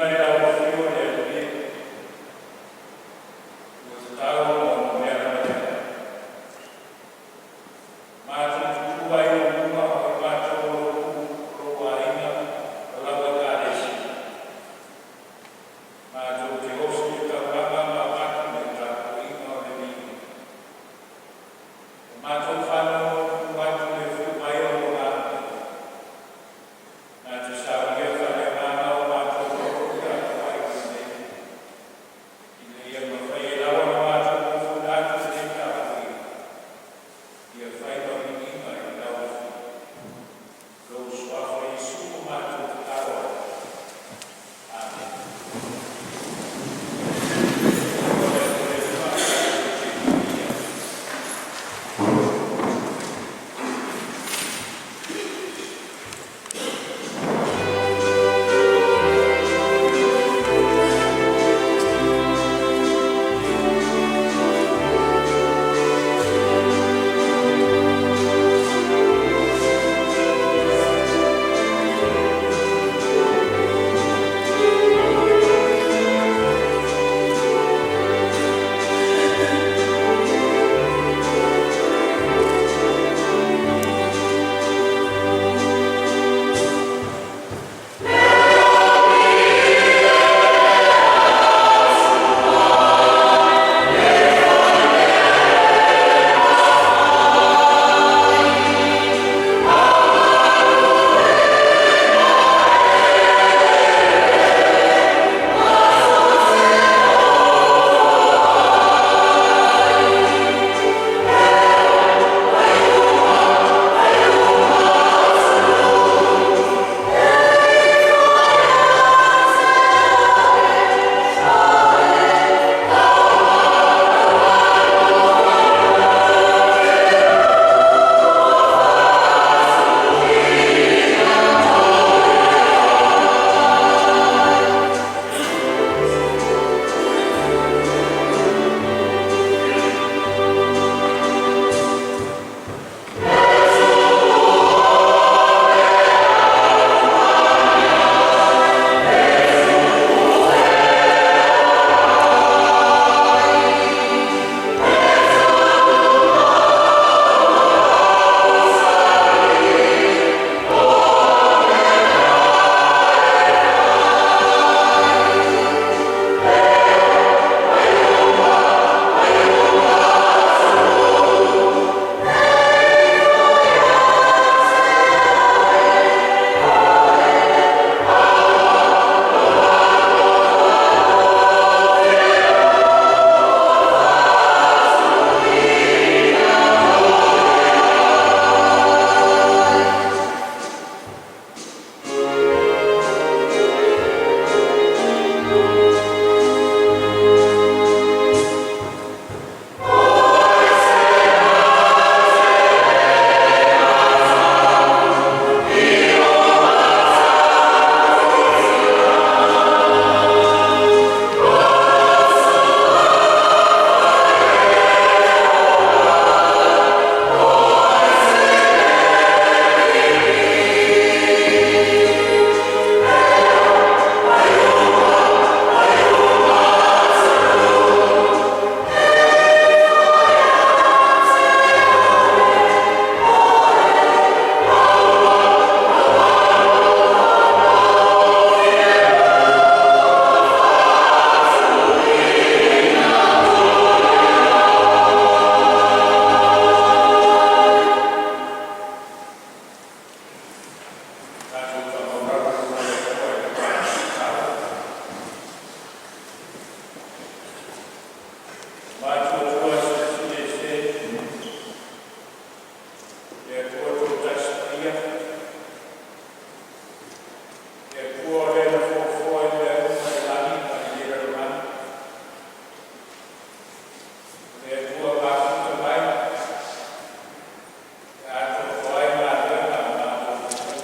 Viiga i lau Afioga le Alii, ua tatau ona onomea lava lea. Matou te tu ai i ou luma o i matou o lou aiga ma lau Ekalesia, matou te osi i le taulaga ma avatu le tapuaiga o le viiga. Ua matou faanonomanu atu i le afio mai o Lou Agaga Paia na te saunia faaleagaga o matou loto pe a toai nei, ina ia mafai ai lava ona matou ofoina atu i lenei tapuaiga, ia fai ma viiga i lau Afio. I lou Suafa Iesu ua matou tatalo atu. Amene. Le Atua tatou te viia ai. Tatou faamaualalo i luma o le Atua i le ma tatalo. Matuatua Silisili Ese, le Atua Toatasi Paia, le Atua o Le na foafoa i mea uma i le lagi ma i lenei lalolagi, o le Atua mafuta mai e atoatoa ai galuega a matou faia.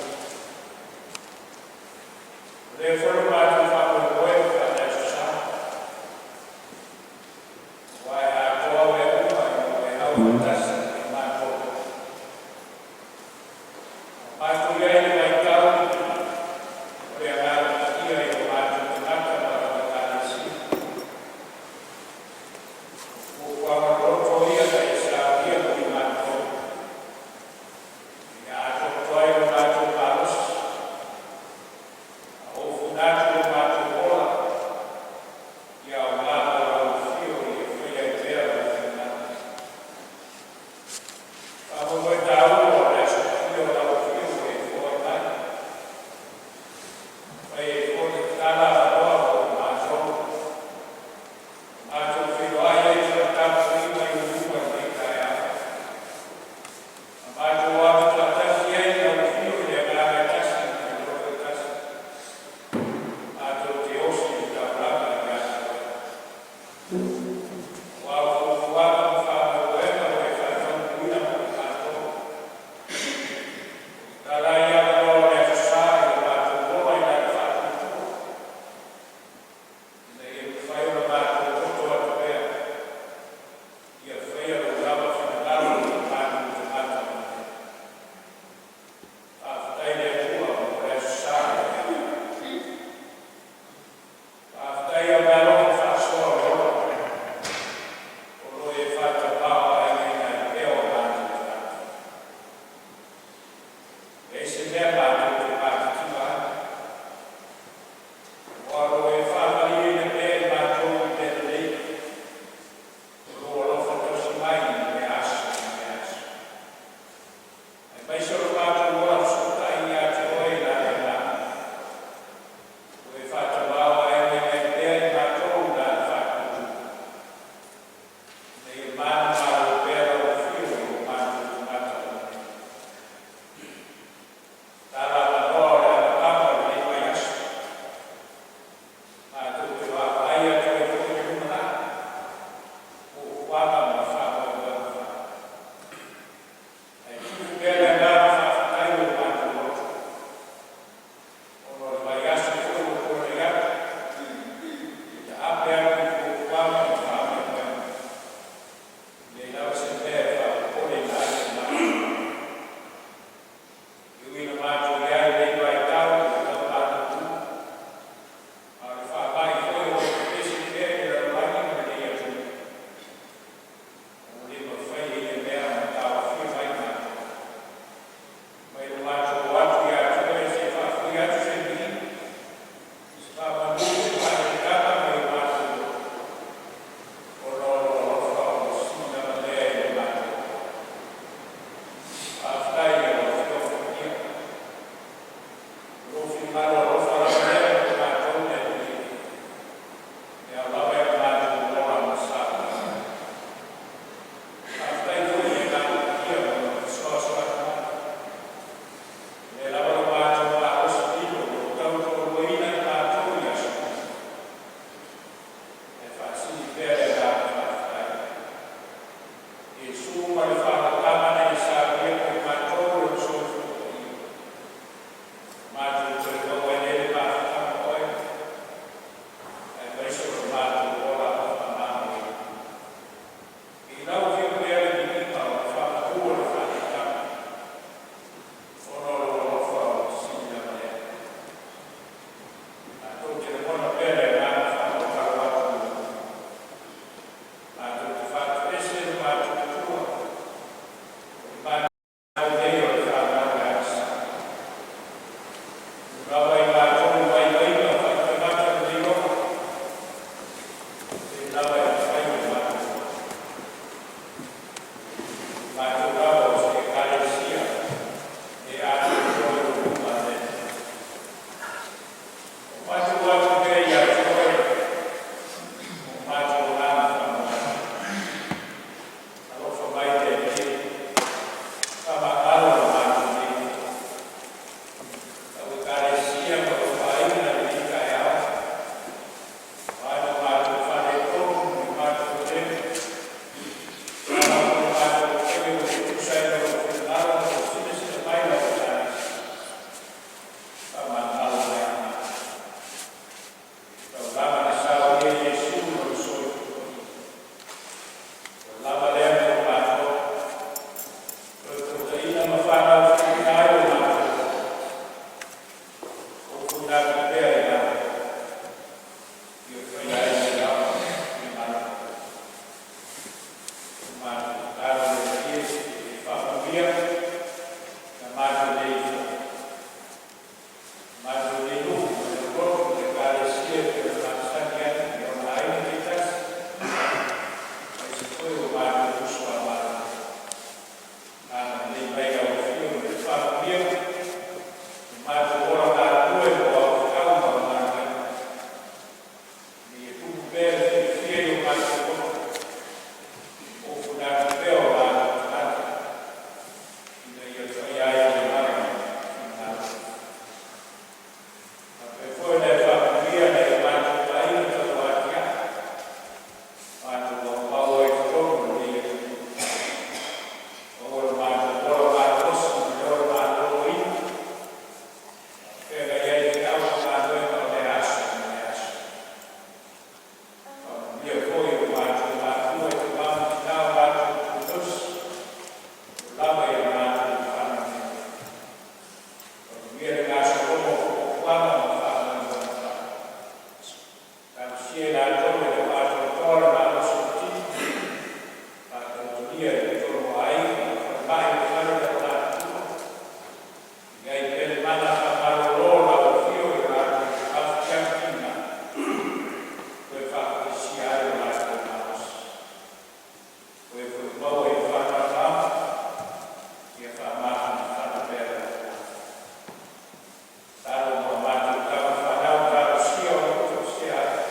O lea foi ua matou faamoemoe ma le aso Sa, ua e atoa mea uma ina ua e aufaatasi ma i matou. A o matou i ai i le vaitau o le Agaga Paia i o matou tagata, Tuuina atu lo matou ola ia aoga mo lau afio ina ia faia ai pea lou finagalo. Faamoemoe taua o le aso Paia o lau afio ua e foai mai, fai ai foi le tatala avanoa mo i matou, e matou te feiloai ai ma le tapuaiga i ou luma i lenei taeao. Ma matou o atu faatasi ai i lau afio i le Agaga e tasi ma le loto e tasi, matou te osi i le taulaga ia te Oe. Aua o fuafuaga ma faamoemoega ua e faataunuuina mo i matou, tatala ai avanoa o le aso sa i lo matou ola i lana faatuatua. Talosia i latou e le o atoatoa le malosi o le tino, faatautaia i totonu o aiga, o falemai ma fale taualatutua. Ia i ai pea le mala faamalolo o lau afio i o latou atiae tina toe faafoisia ai lo latou malosi. O e foi ua maua i le faanoanoaga, ia faamafanafana pea le Atua. Tatalo mo a matou tama fanau, talosia o lo o toesea ai,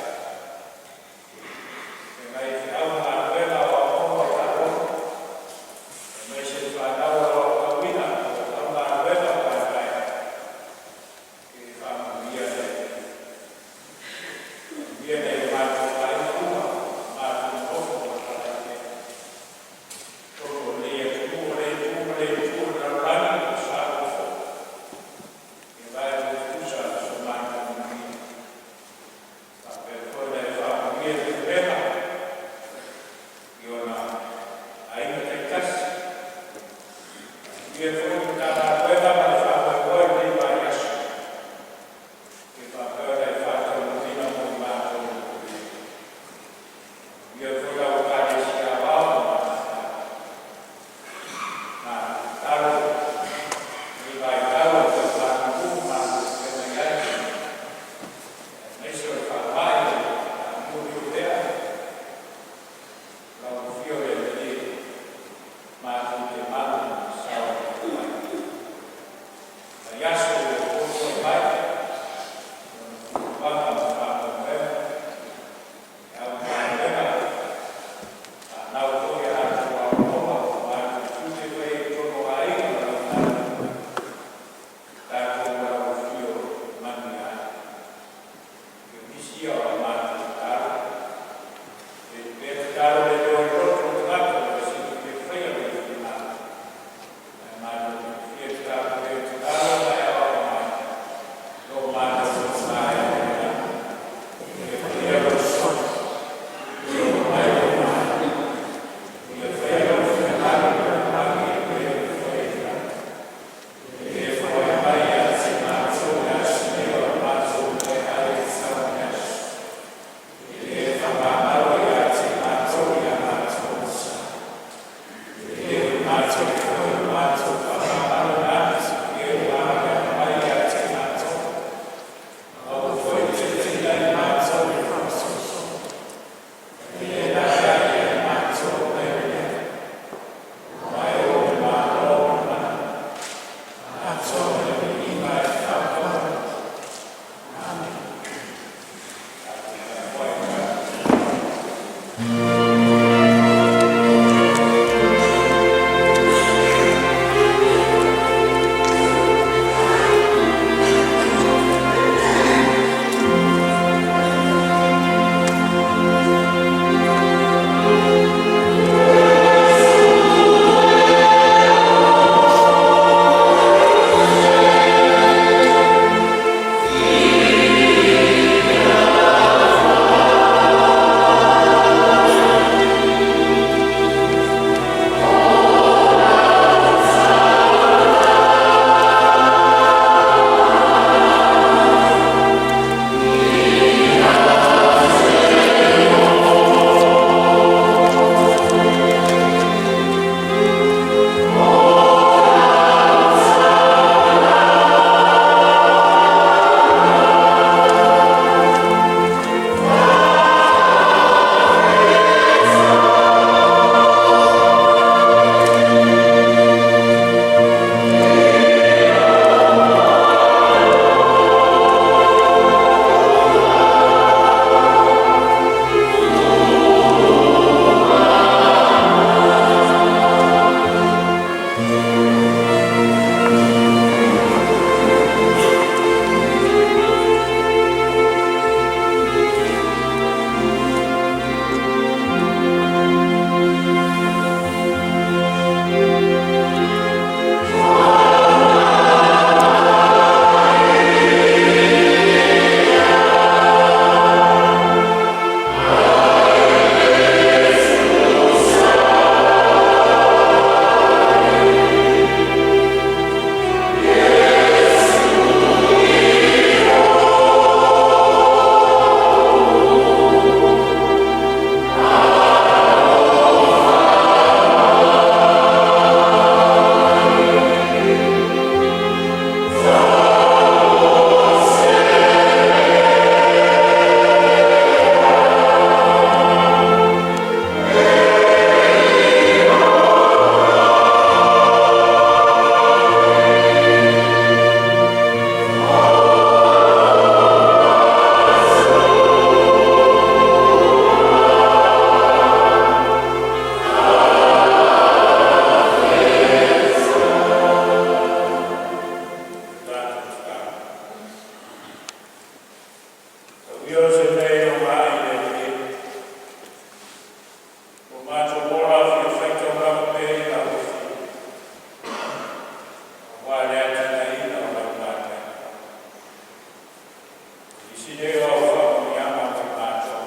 tele o au faamanuiaga mo i matou.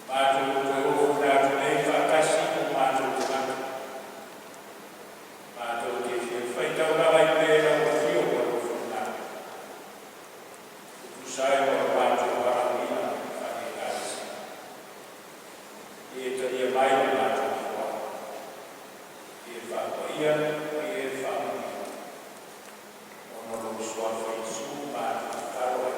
Matou toe ofuta atu nei faatasi ma o matou tagata. Matou te fia faitau lava ai pea i lau afio ma lou finagalo. E tusa ai ma lo matou valaauina faale-Ekalesia. Ia e talia mai le matou folau. Ia e faapaia ma ia e faamanuia. Ona o lou suafa Iesu matou tatalo ai.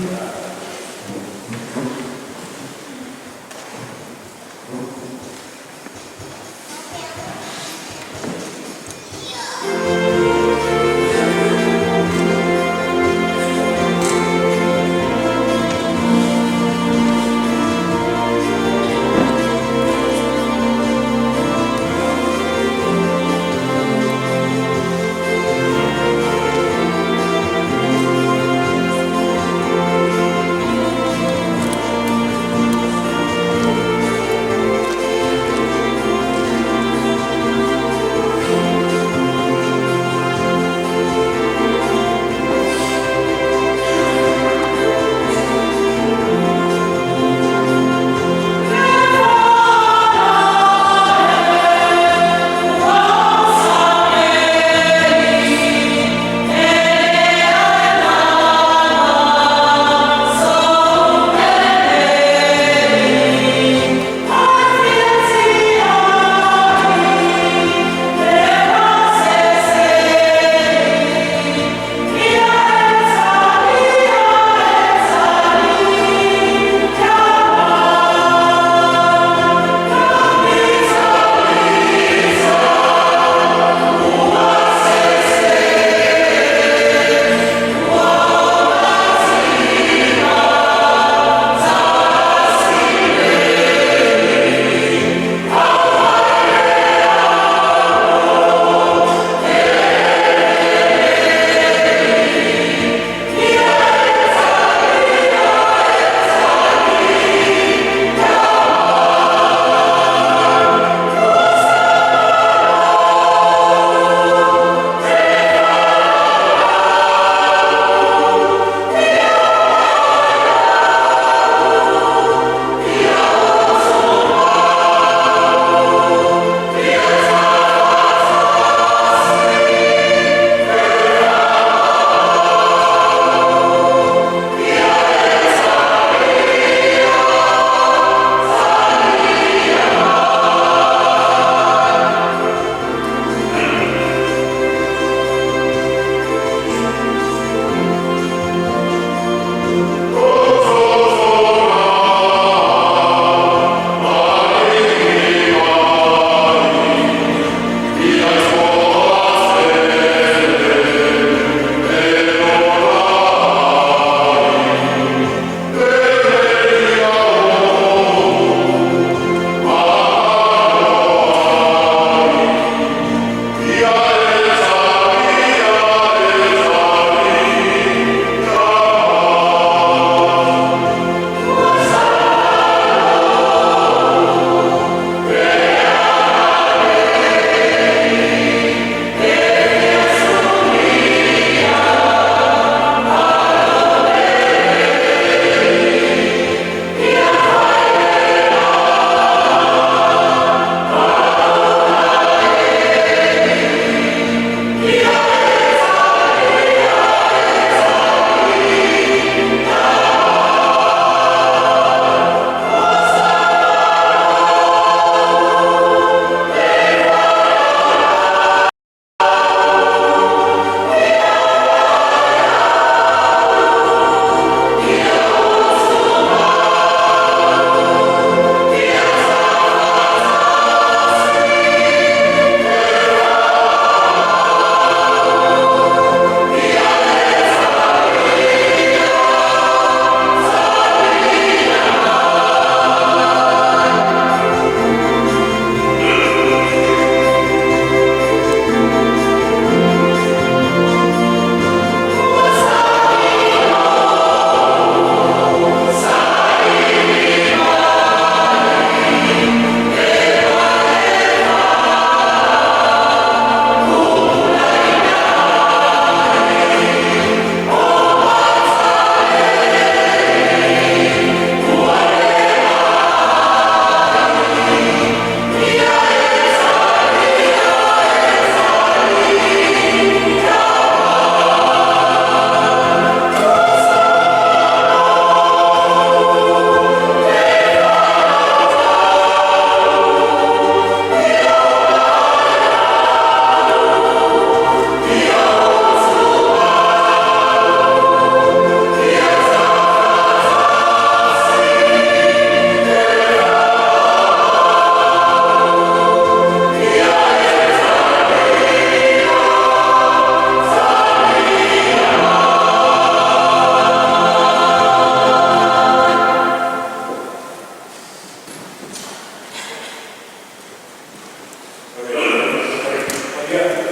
Amen. Ia.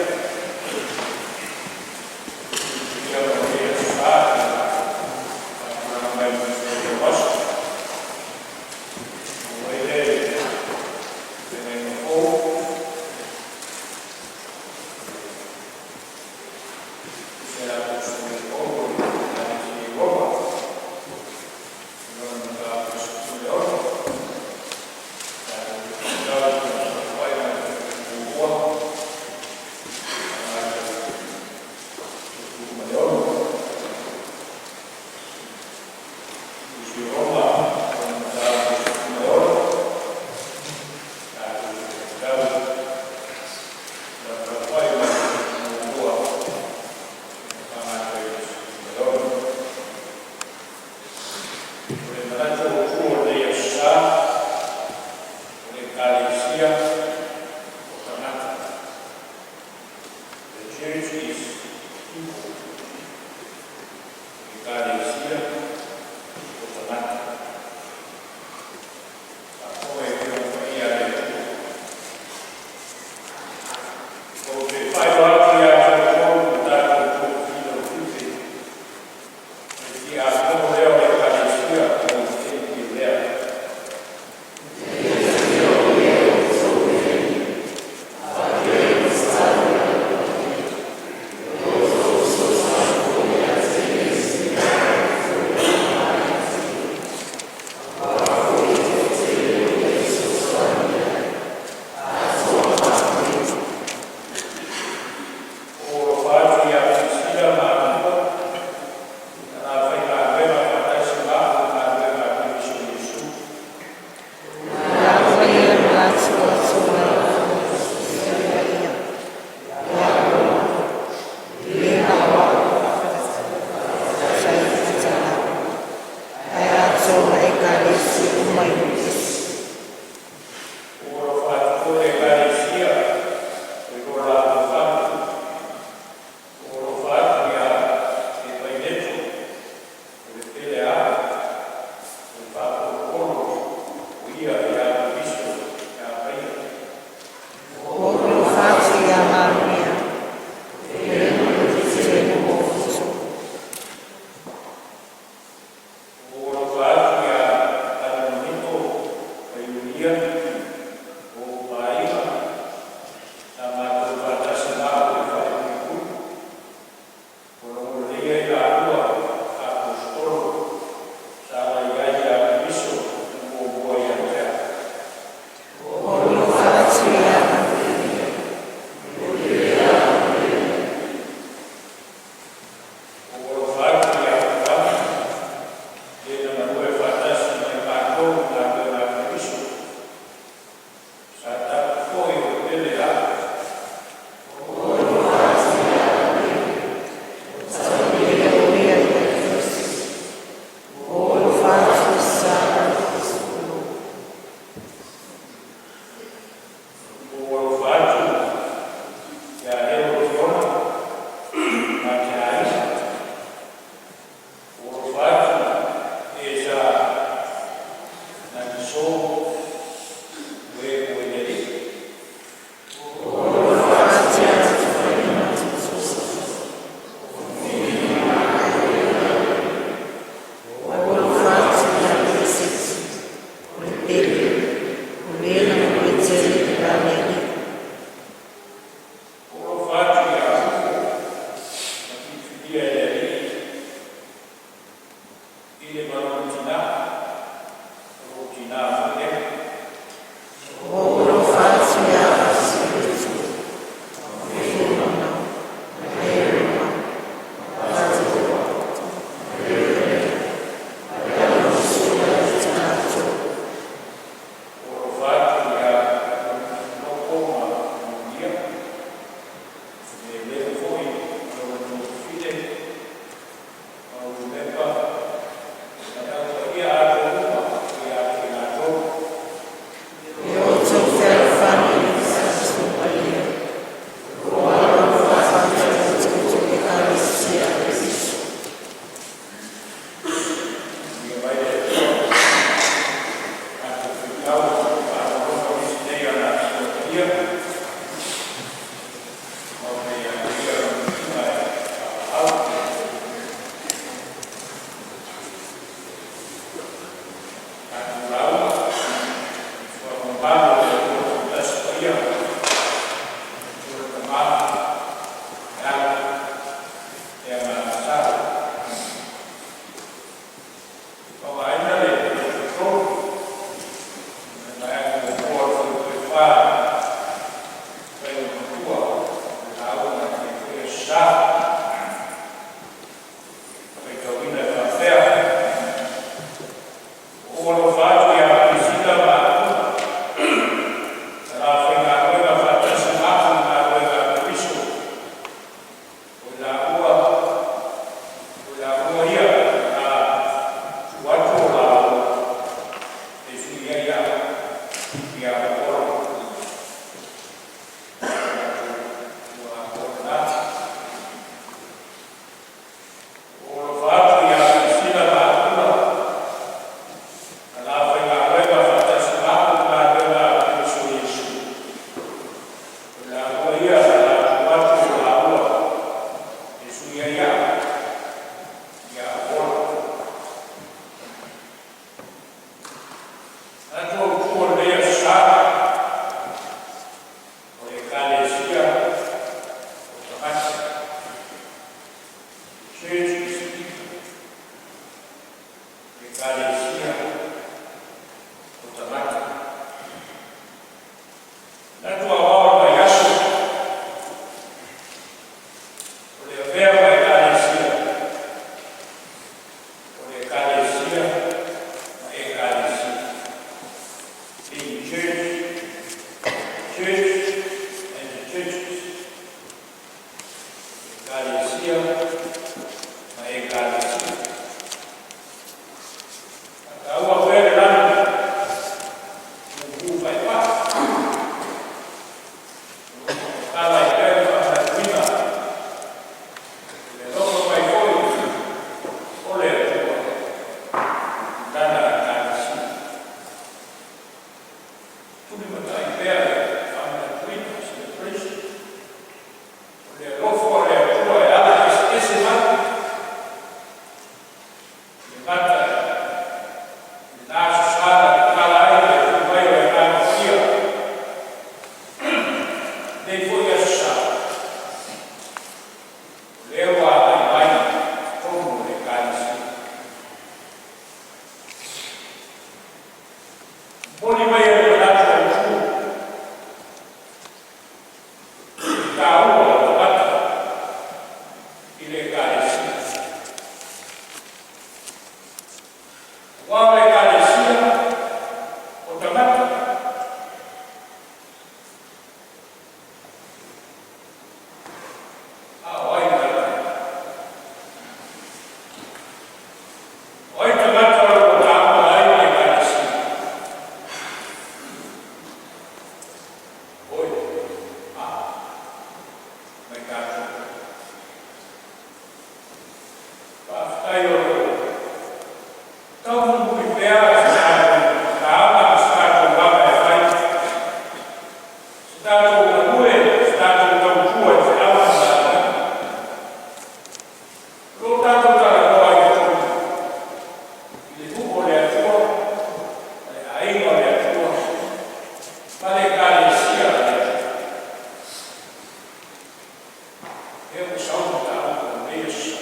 Lea ua sau le mataupu o lenei aso Sa.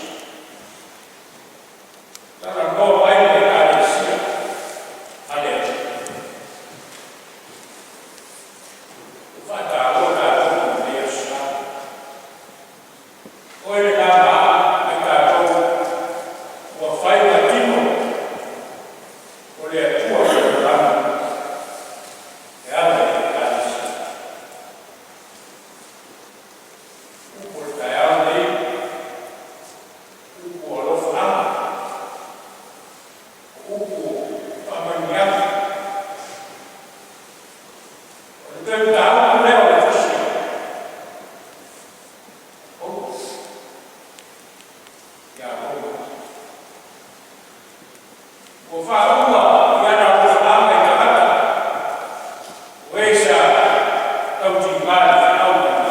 Talanoa mai le Ekalesia a le Atua. Ua faataua tatou i lenei aso Sa. O oe lena ma a'u ma i tatou ua fai ma tino o le Atua i le lalolagi e ala i le Ekalesia. Upu o le taeao lenei, upu o alofaaga, o upu o faamanuiaga. O le toe mataupu lea o le tusi a Paulo ia Roma. Ua faauma i ana alofaaga i tagata o e sa tautigā i le feau ma le galuega.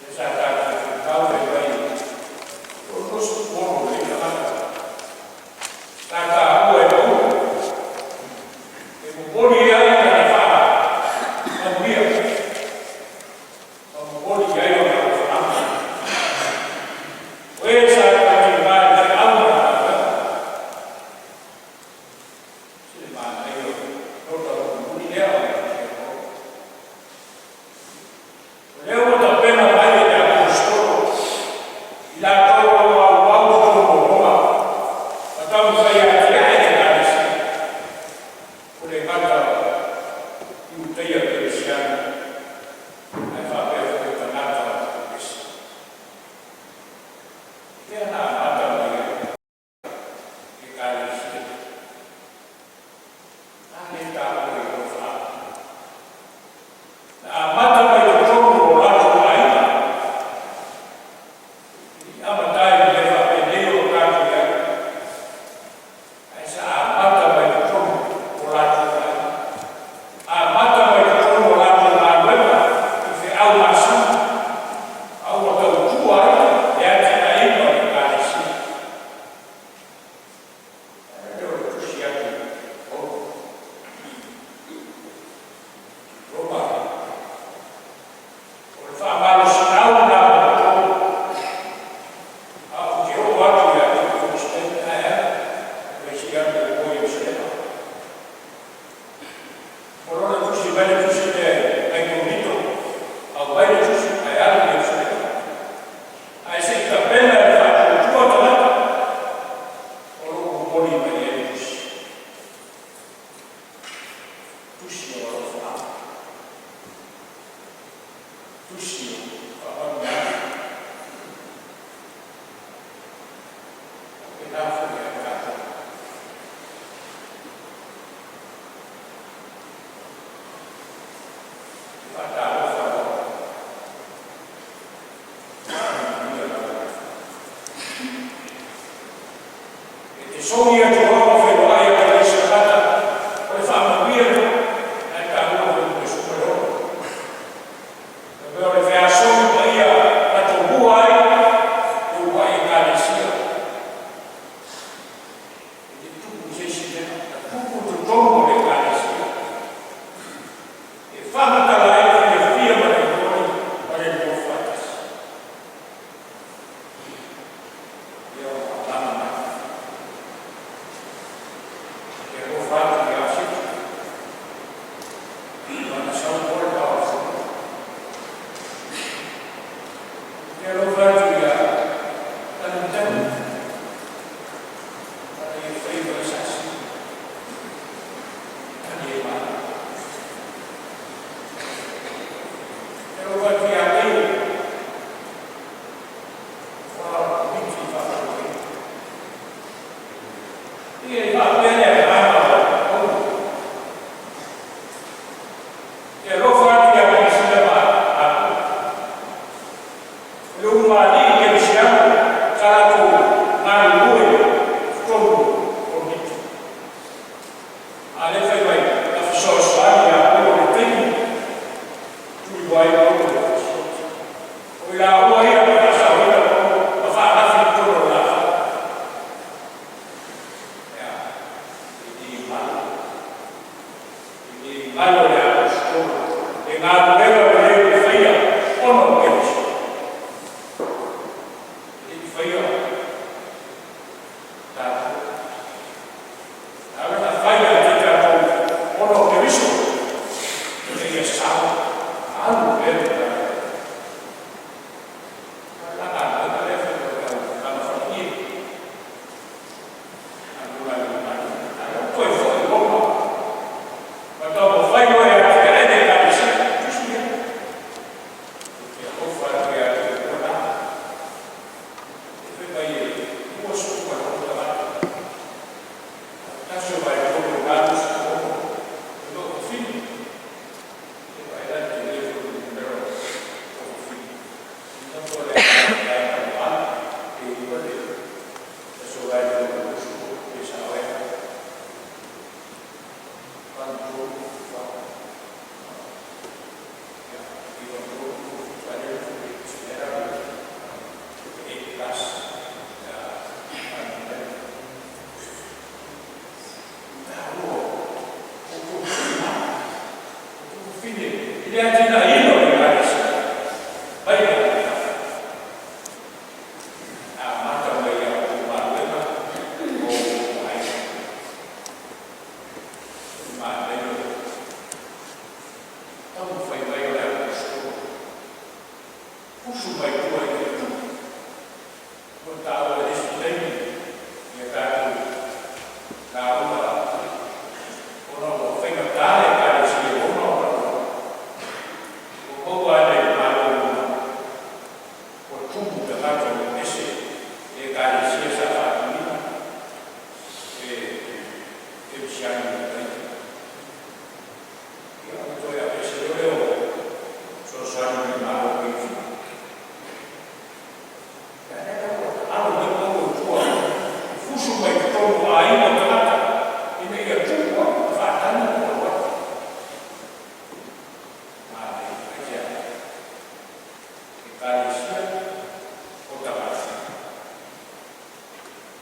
Lea sa tatou faitau fai mai e 66 nei tagata sa taua e Paulo e momoli ai lana faamanuia ma momoli i ai ona alofaaga. O e sa tautigā i le feau ma le galuega. Se le manaia o le nota mulimuli lea o le tusi a Paulo. O lea ua tapena mai e le Aposetolo i latou o lo o auau i totonu o Roma ma taumafai e atiae le Ekalesia, ua le gata o Iutaia Kerisiano ae faapea foi tagata ese. Lea na amata mai ai Ekalesia. A lea e taua i alofaaga. Na amata mai totonu o latou aiga. E le i amata ai i le mea faapenei o tatou i ai, ae sa amata mai totonu o latou aiga. Amata mai totonu o latou galuega i feau masani, a ua tautua ai le atinaeina o le Ekalesia. E le o le tusi atu Paulo Roma, o le faamalosiau lena mo outou. A ou te oo atu ia te outou i se taimi, ae a, o le isi atu e o i Ierusalema. O lona tusi mai le tusi lea nai Korinito, aumai le tusi ae alu i Ierusalema. Ae se i tapena e le faatuatua tagata, o lo o momoli mai ai le tusi. Tusi o alofaaga. Tusi o faamanuiaga. Faapena foi ia i tatou. E faatalofa lau manuia lava. E te sogi atu loa ma feiloai atu ai se tagata, o le faamanuia lena, ae taua foi mo le suka. O le feasogi paia na tomua ai le uluai Ekalesia. E le tupu i se isi mea, na tupu i totonu o le Ekalesia. E faamatala ai le fiafia ma le momoli ma le nonofo faatasi. Ia o faamaga mai. E alofa atu ia Sito, ona sau moe le paoa. E alofa atu ia Talimutani, ona ia faiva i sasi. Ani e mana. E alofa atu ia Teo, ua komiti faafouina. Ia e faapea le agaga o Paulo. E alofa atu ia Perisila ma Akula. O le ulumalii kerisiano sa latou galulue i totonu o Korinito. A lea fai mai, na fesoasoani ia Paulo i le taimi tuliloa ai Paulo i le fasioti. O i laua ia na faasaoina Paulo ma faalafi i totonu o le lafau. Ia, e le galo. E le galo le Aposetolo. Le galuega lelei ua faia. Le atinaeina o le Ekalesia mai le amataga, e amata mai ia outou galuega ma outou aiga. O le manaia o le taumafai mai o le Aposetolo, fusu mai tua ina ia tupu. Ua taua i le isi taimi ia tatou lauga ona ua faigata le Ekalesia i Roma ona ua maua ane e le Malo o Roma ua tumu tagata ua ese le Ekalesia sa faatuina e kerisiano i tai. Ia ona toe aveese loa lea o fesoasoani mai le Malo i a o lea la ua taalo mai Paulo i tua e fusu mai totonu o aiga o tagata ina ia tupu ai ma faatagi ma alu atu. Manaia. Aisea? Ekalesia o tagata.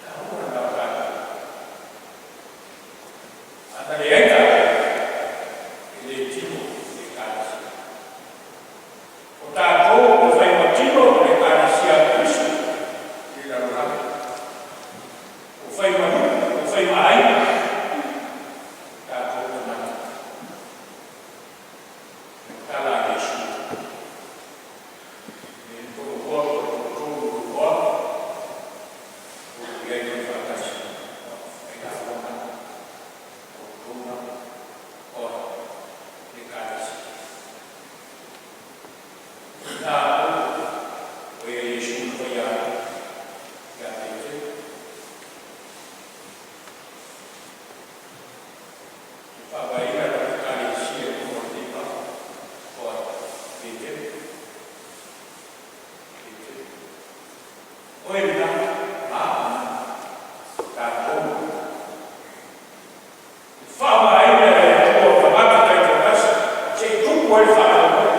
Taua lena o tatou. Ana leai tatou, e le tino le Ekalesia. O tatou o le faimatino o le Ekalesia a Keriso i le lalolagi. Ua fai ma nuu, ua fai ma aiga tatou tagata. O le tala a Iesu, e toalua, toatolu i luga, o i ai loa faatasi ai laua na, outou na, o le Ekalesia. Na o ia Iesu na faia atu ia Peteru. E faavaeina lau Ekalesia i luga o lenei fale, o ai? Peteru. Peteru. Oe lena, ma lena, tatou. E faaaogaina e le Atua tagata taitoatasi se i tupu ai le faamoemoe,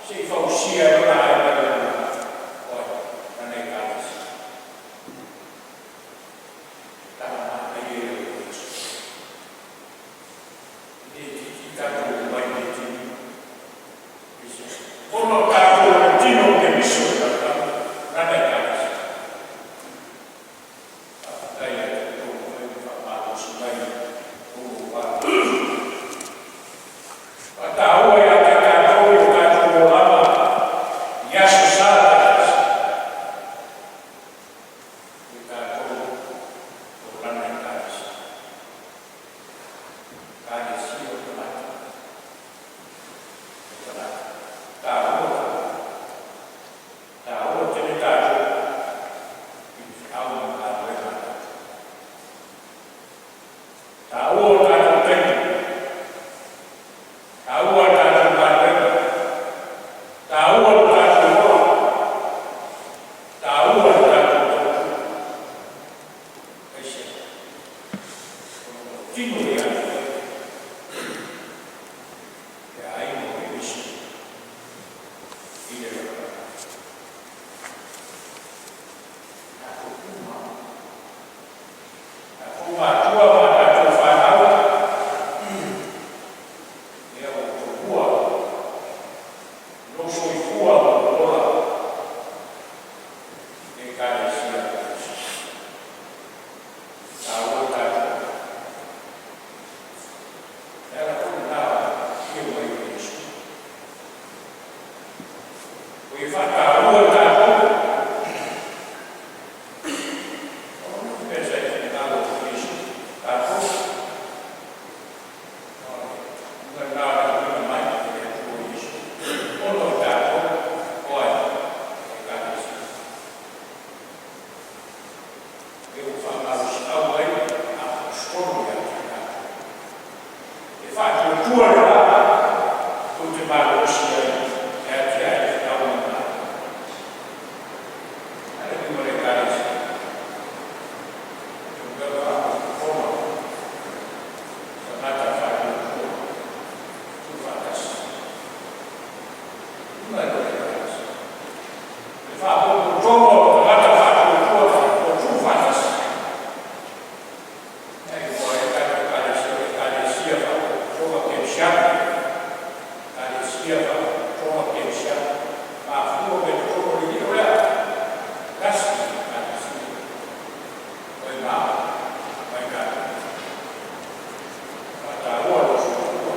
se i fausia ai Lona aiga i le lalolagi, o ai? Lana Ekalesia. Tala manaia ia o Iesu. E le itiiti tatou omai i lenei taimi. Ona o tatou o le tino o Keriso i le lalolagi, Lana Ekalesia. Faafetai ia te outou ua mafai ona faamalosi mai lo outou va. Faataua ia te tatou i o tatou olaga i aso sa taitasi o tatou o Lana Ekalesia. Ekalesia o tagata, o tagata. Taua tagata. Taua tele tatou i le feau ma le galuega a le Atua. Taua o tatou taimi, taua a tatou galuega, taua lo tatou ola, taua le tatou tautua. Aisea? Ona ua tino ia te oe le aiga o Keriso i le lalolagi. Tatou uma, tatou matua ma tatou fanau, lea ua tomua lou soifua ma lou ola i le Ekalesia a Keriso. Taua tatou. O le ala foi lena o le afio mai o Iesu. Ua ia faataua tatou. O le mea sa i finagalo o Iesu, tatou. O le uiga lena o le auina mai e le Atua o Iesu, ona o tatou o ai? Ekalesia. E ua faamalosiau ai Aposetolo ia te tatou. E faatuatua le va tou te malolosi ai e atiae le feau ma le galuega. Ekalesia Faapotopotoga o Kerisiano. Mafua mai totonu o le lio lea, tasi le Ekalesia. O ai ma mai tatou. Faataua lou soifua,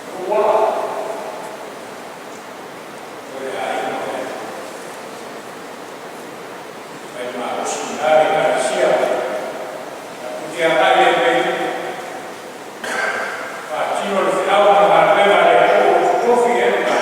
lou ola, o le aiga lea. Fai malosi i ina le Ekalesia, tatou te agai ai pea i luma, faatino le feau ma le galuega a le Atua ua totofi i ai tatou.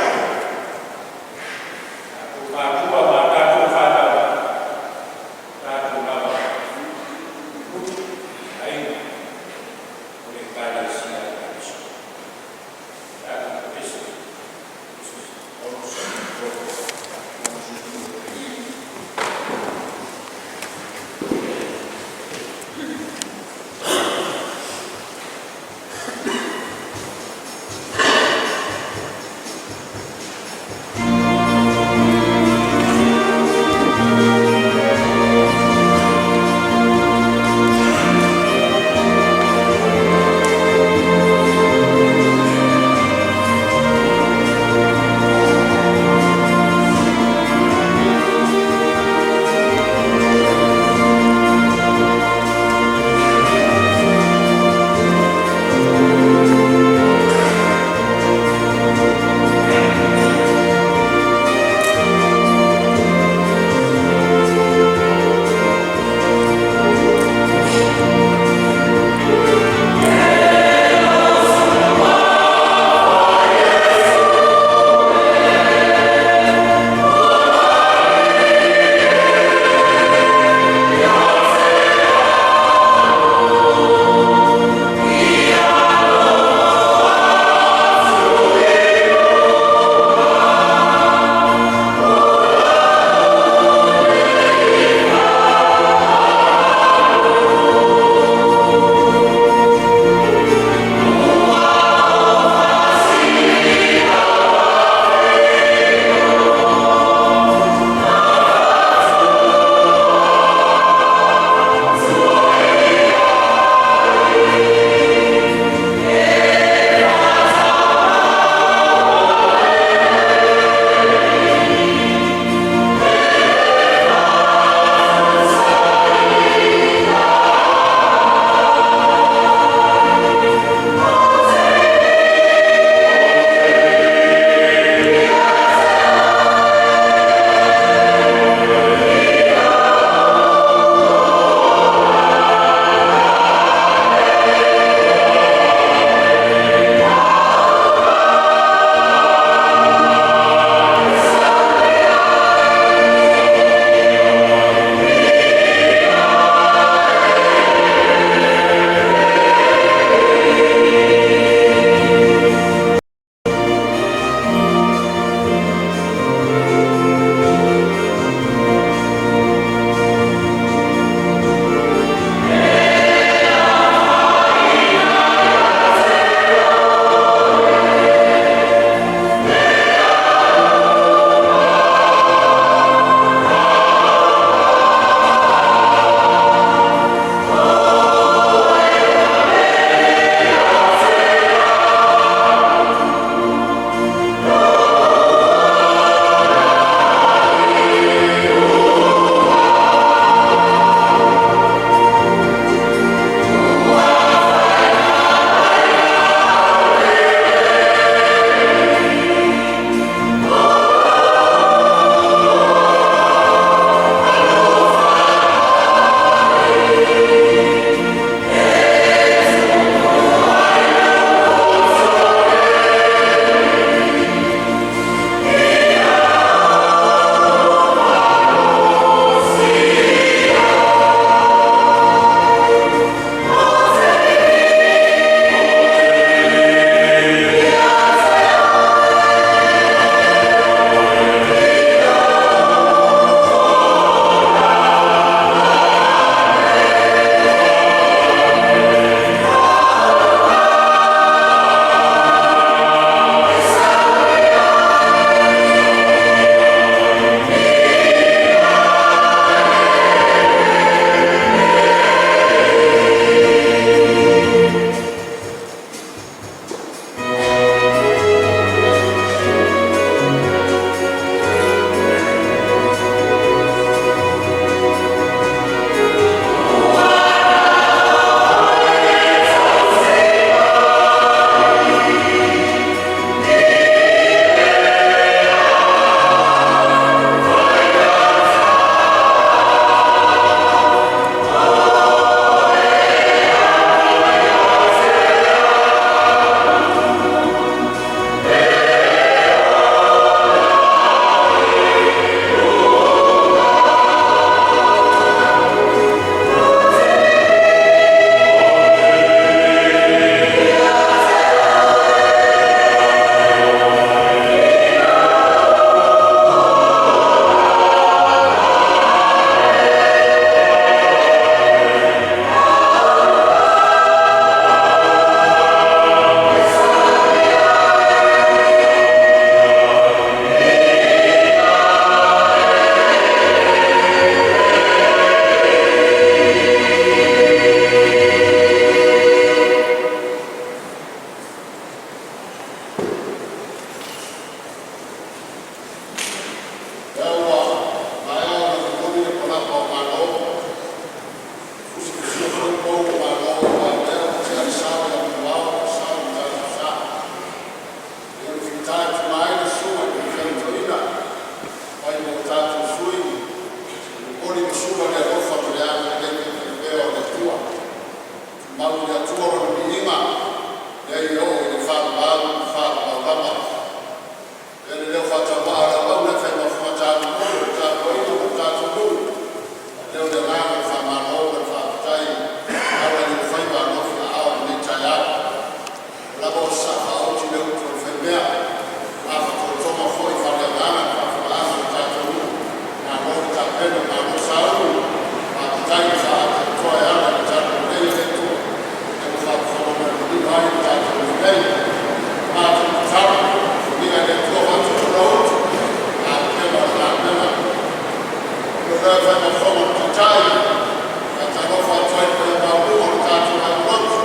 Faatalofa atu ai i le paia maualuga o le tatou aiga lotu,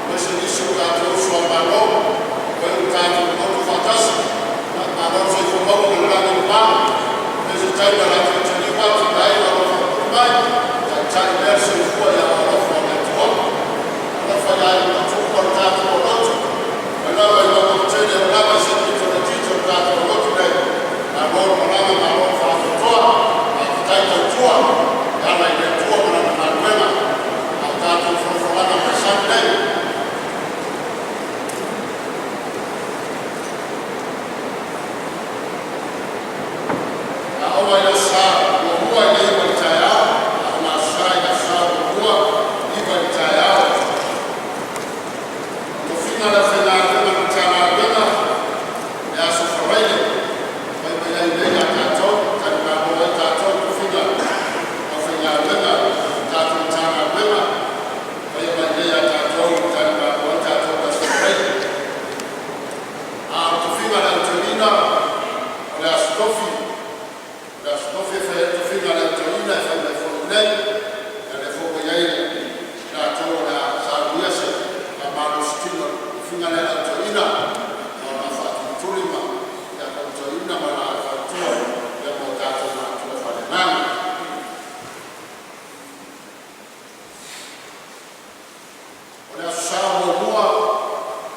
aemaise nisi o tatou uso a Malo ua tatou lotu faatasi. Faamalo le soifua maua ma le lagi e mama. E tai lagi atu i le aiga o lo o faapuni mai, taitai pea le soifua ma alofa o le Atua. Alofa i aiga lotu uma o le tatou lotu mai lava i Mauga tetele oo lava i se pito itiiti o le tatou lotu nei, malo le malaga, malo le faatoatoa, faafetai tautua e ala i le Atua ma Lana galuega. A o tatou folafolaga masani nei, o le a oo mai i le Aso Sa muamua i le 9:00 i le taeao, a o le Aso Sa i le Aso Sa muamua i le 9:00 i le taeao. O tofiga a le aufaigaluega a le Matagaluega i le aso Faraile na fai mai ai nei ia tatou e talimalo ai tatou i tofiga aufaigaluega a le tatou Matagaluega faia mai nei ia tatou e talimalo ai tatou i le aso Faraile. A o le tofiga a le Au Toeaina, o le Aso Tofi, o le Aso Tofi e fai ai le tofiga a le Au Toeaina e fai mai foi i inei. Ia lea foi ua i ai i latou o le a saunia se faamalositino i le tofiga lea a le Au Toeaina mo le faatulituli ma le toeaina ma le faletua ma o tatou matua faaleagaga. O le Aso Sa muamua o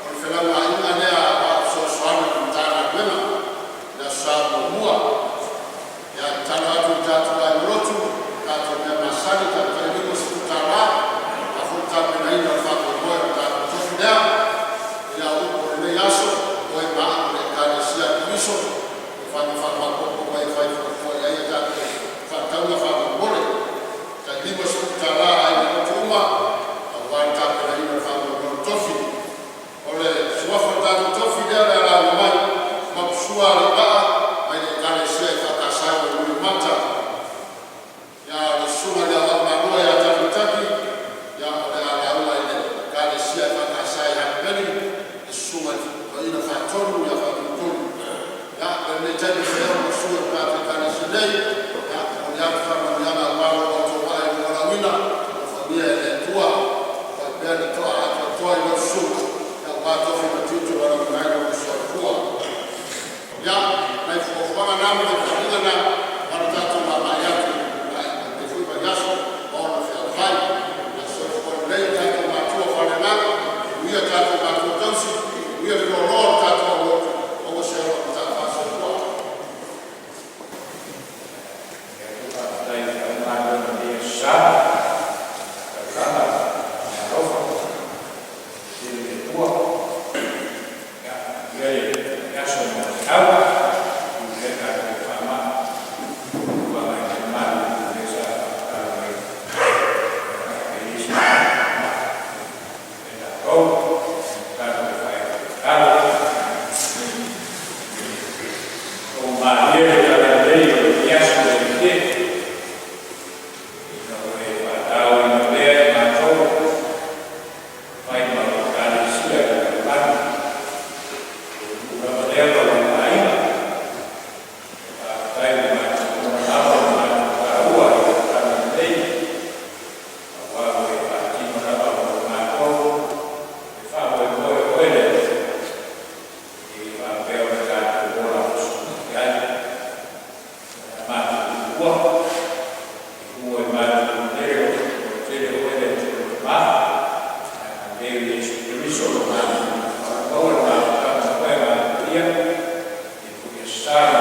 le felauaiga lea a Aoao Fesoasoani a le Matagaluega i le Aso Sa muamua. Ia, e tatalo atu i le tatou aiga lotu, o tatou mea masani e tai $50 aua foi le tapenaina o le faamoemoe o le tatou tofi lea. Ia, o upu o lenei aso, “O oe ma A'u ma le Ekalesia a Keriso.” E fana faamaopoopo mai e fai fuafua i ai a tatou faatauga faamolemole. Tai $50 a aiga lotu uma aua le tapenaina o le faamoemoe o le tofi. O le suafa o le tatou tofi lea o le a lauga mai, Maposua Aliivaa mai le Ekalesia EFKS i Aleipata. Ia, o le susuga i le Aoao Maliu ia Tapunataki o le a lauga i le Ekalesia EFKS i Hapimeli, le Susuga i le Toeaina Faatonu ia Faatonutonu. Ia, mai lenei taimi e fai ai ma sui o le tatou Ekalesia nei, ia e momoli atu faamanuiaga aua lo outou vaa i le valaauina. Alofagia e le Atua fai pea le to'a atoatoa i lau susuga aua tofi ma tiute ua lauina ai lou soifua. Ia, o nai fuafuaga na ma nai faaaliga na aua le tatou vaavaai atu i lenei foi vaiaso ma ona feaveai. Ia soifua lelei o tatou matua faaleagaga, manuia tatou matua tausi, manuia le loaloa o le tatou aulotu, maua se ola mata'afa. Soifua. Faafetai i le lenei Aso Sa i le taulaga i le alofa tele o le Atua. Ia manuia le aso ma le feau, tuu pea tatou faamai i malu lea sa tatalo mai ai e i ai se faamai ia tatou. Tatalo e fai le tatalo. Logomalie le talalelei o lenei aso le Alii e, ina ua e faataoina pea i matou e fai ma au Ekalesia i le lalolagi, o le nuu lava lea ma lona aiga. Faafetai ua matou lagolago ma matou taua i lau talalelei aua ua e faatino lava mo i matou le faamoemoe o Oe le Atua ina ia faapea ona tatou ola fesoasoani ai. O le a matou tuua, e tua i malu lototele o Oe le Atua le Tama, agalelei o Iesu Keriso lo matou maua le mafutaga ma Oe Agaga Paia i le Aso Sa.